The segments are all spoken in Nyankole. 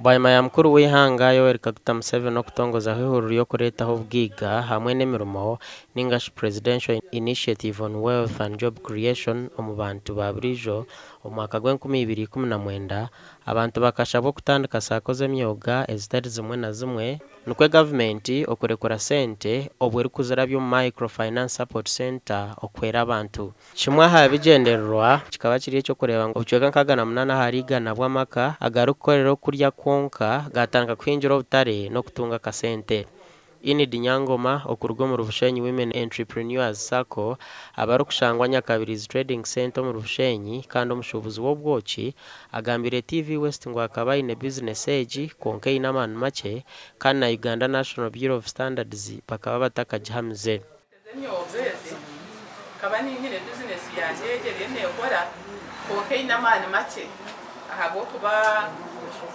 Bwanyima ya mukuru w'eihanga Yoweri Kaguta Museveni okutongozaho eihuriro ry'okureetaho obugaiga hamwe n'emirimo ningashi Presidential Initiative on Wealth and Job Creation omu bantu ba buriijo omu mwaka gw'enkumi ibiri ikumi na mwenda, abantu bakashabwa okutandika saako z'emyoga ezitari zimwe na zimwe Nikwo gavumenti okurekura sente obwo erikuzirabya omu Micro Finance Support Centre okuhwera abantu. Kimwe aha bigyendererwa kikaba kiri eky'okureeba ngu obucweka 68 ahari igana bw'amaka agarikukorera okurya kwonka gaatandika kuhingira obutare n'okutunga akasente. Enid Nyangoma okuruga omuri Bushenyi Women Entrepreneurs Sacco abarikushangwa Nyakabirizi Trading Centre omuri Bushenyi kandi omushuubuzi w'obwoki Agambiire TV West ngu akaba aine bizinesi egi kwonka eine amaani makye kandi na Uganda National Bureau of Standards bakaba batakagihamize. Ez'emyoga ezi, nkaba niinyine bizinesi yangye egi eriyo neekora kwonka eine amaani makye ahabw'okuba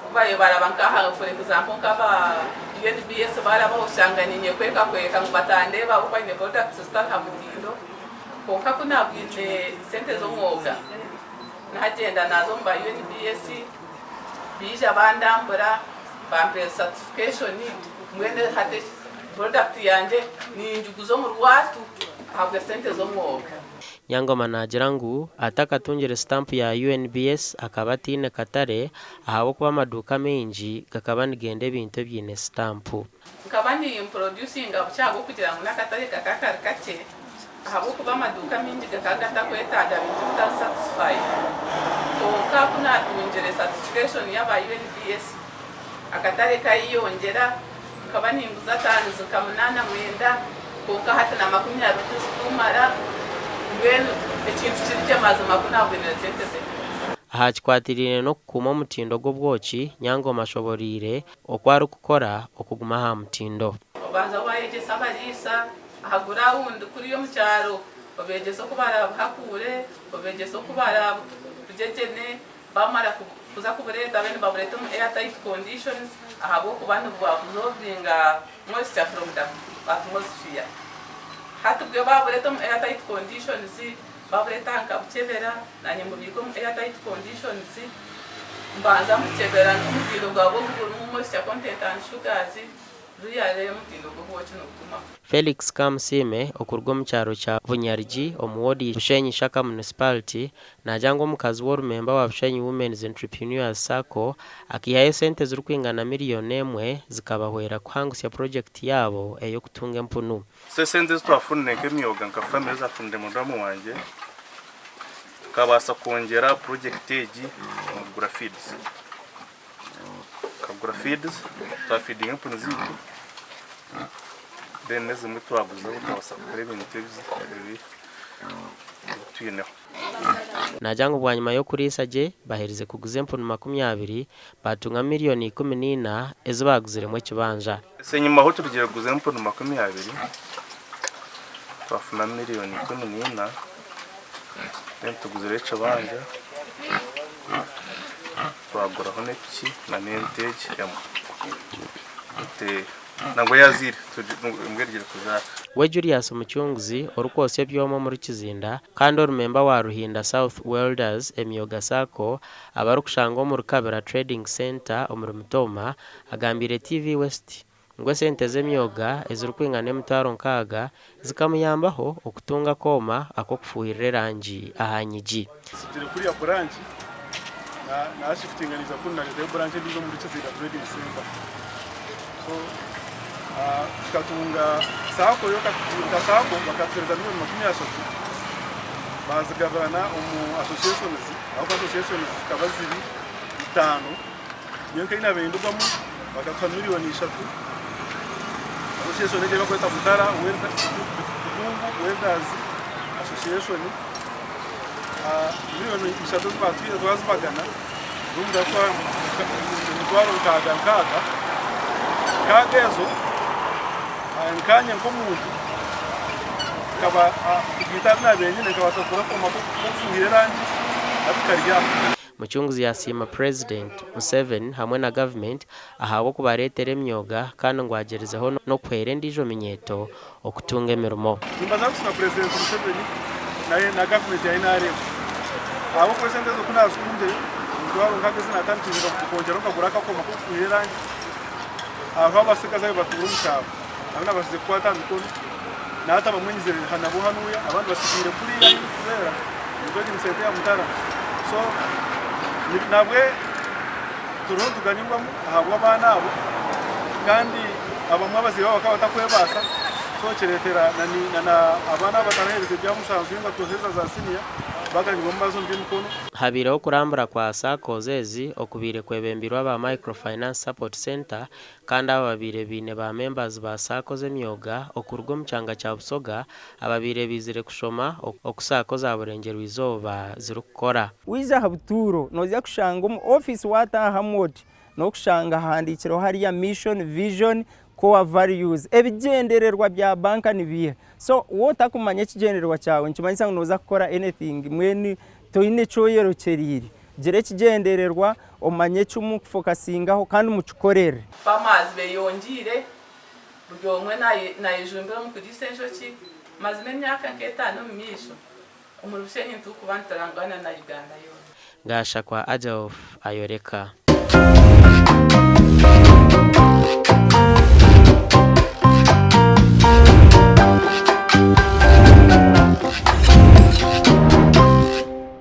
ku bariyo baraba nk'aha for example nk'aba UNBS barabaho oshanga niinyekwekakweka ngu batandeeba ahabw'okuba nyine products zitari ha mutindo kwonka ku naabwine sente z'omwoga Naagyenda naaza omu ba UNBS, baija bandambura, bampeereza certification, mbwenu hati product yangye ningiguza omu rwatu ahabw'esente z'omwoga. Nyangoma naagira ngu atakatungire sitampu ya UNBS akaba ataine katare ahabw'okuba amaduuka amaingi gakaba nigenda ebintu ebiine sitampu. Nkaba ni impurodyusinga bukye ahabw'okugira ngu n'akatare kakaba kari kakye ahabw'okuba amaduuka amaingi gakaba gatakwetaaga bintu bitari satisifayidi. Kwonka ku naatungire satifikeshoni y'aba UNBS, akatare kayeyongyera. Nkaba ninguza taanizi nka munaana mwenda kwonka hati na 20 tizikumara. Mbwenu ekintu kiri gye mazima ku naabonire sente ze. Aha kikwatiraine n'okukuuma omutindo gw'obwoki, Nyangoma ashoboreire Oku arikukora okuguma aha mutindo. Obanza waayegyesa abariisa aha gurawundi kuriya omu kyaro, obeegyesa oku baraabuhakuure, obeegyesa oku baraabugyegyene, baamara kuza kubureeta babe nibabureeta omu air tight conditions ahabw'okuba nibu-absorbinga moisture from the atmosphere. Hati bwo baabureeta omu air tight conditions, Babureeta aha nkabukyebera, naanye mbubiika omu air tight conditions, mbanza mbukyebera n'omutindo gwabwo ogu gurimu moisture content and sugars, really omutindo gw'obwoki nigugumaho. Felix Kamusiime okuruga omu kyaro kya Bunyarigi omu woodi Bushenyi Shaka Municipality naagira ngu omukazi w'orumemba wa Bushenyi Women's Entrepreneurs Sacco akaihayo esente ezirikwingana miriyoni emwe zikabahwera kuhangusya purogyekiti yaabo ey'okutunga empunu. So esente ezi twafunire nk'emyoga nka family ezafunire muramu wangye tukabaasa kwongyera aha project egi omu kugura feeds. Tukagura feeds twafeedinga empunu zaitu then n'ezimwe twaguzaho twabaasa kugura ebintu ebi twineho. Naagira ngu bwanyima y'okuriisa gye baherize kuguza empunu 20 baatunga miriyoni 14 ezi baaguziremu ekibanja. Enyima ahu turugire kuguza empunu 20 twafuna miriyoni 14 then tuguzire ekibanja twaguraho n'epiki n'ente egi emwe. Nangwa yazaire embwa erugire kuzaara. We Julius Mucunguzi orikwotsya ebyoma omuri Kizinda kandi ori memba wa Ruhinda South Welders Emyoga Sacco abarikushangwa omuri Kabira Trading Centre omuri Mitooma agambiire TV West ngu esente z'emyoga ezirikwingana 60,000 zikamuyambaho okutunga akooma ak'okufuuhirira erangi aha nyigi. Nsigire kuriya buranki nashifutinganiza kunu naretayo buranki endiijo omuri Kizinda Trading Centre. So tukatunga sacco yo nka sacco bakatuhereza miriyoni 30 bazigabirana omu associations ahabw'okuba associations zikaba ziri itaano. Nyowe nka ei naabaire ndigwamu bakatuha miriyoni ishatu. Association egi ei barikweta Butara Bukungu Welders Association. Miriyoni ishatu ezi baatuhaire twazibagana buri muntu arikutwara emitwaro nkaaga nkaaga. Nkaaga ezo nkaanye nk'omuntu nkaba kugiita ahu naabaire nyine nkabaasa kugura akooma k'okufuuhira erangi hati kari aha. Mucunguzi yasiima Purezidenti Museveni hamwe na gavumenti ahabw'okubareetera emyoga kandi ngu agyerizeho n'okuhwera endiijo minyeeto okutunga emirimo. Nimbaasa kusiima Purezidenti Museveni na gavumenti ya nrm ahabw'okuba esente ezo ku naazitungire emitwaro nkaaga ezi naatandikire nkongyeraho nkagura akakoma k'okufuuhira erangi. Hariho abatsigazi abu batuura omu kyaro abu naabaasize kukwata aha mikono na hati abamwe nyizire nabo hanuya abandi batsigaire kuriya ahu ndikubeera omu trading centre ya Mutara. So nabwe turiho nituganyirwamu ahabw'abaana abo kandi abamwe abazaire baabo bakaba batakwebaasa so kireetera na abaana abataraheerize ebya mushanju ninga kuheeza za siniya baganyirwamu baaza omu by'emikono. Habaireho okurambura kwa SACCOs ezi okubaire kwebembeirwe aba Micro Finance Support Centre kandi aba babaire baine ba members ba SACCO z'emyoga okuruga omu kyanga kya Busoga ababaire baizire kushoma oku SACCO za Burengyerwa Izooba zirikukora. Waija aha butuuro noija kushanga omu ofiisi waataahamu oti n'okushanga hahandiikireho hariya mission, vision, core values, ebigyendererwa bya banka nibiiha? So waaba otakumanya ekigyendererwa kyawe nikimanyisa ngu nooza kukora anything mbwenu toine eki oyerekyereire. Gira ekigyendererwa, omanye eki murikufokasingaho kandi mukikorere. Farmers beyongiire, buri omwe nayejumbira omu kuriisa enjoki. Mazima emyaka nk'etaano omu maisho, omuri Bushenyi nitukuba niturangana na Uganda yoona. Gashakwa Adolf ayoreka.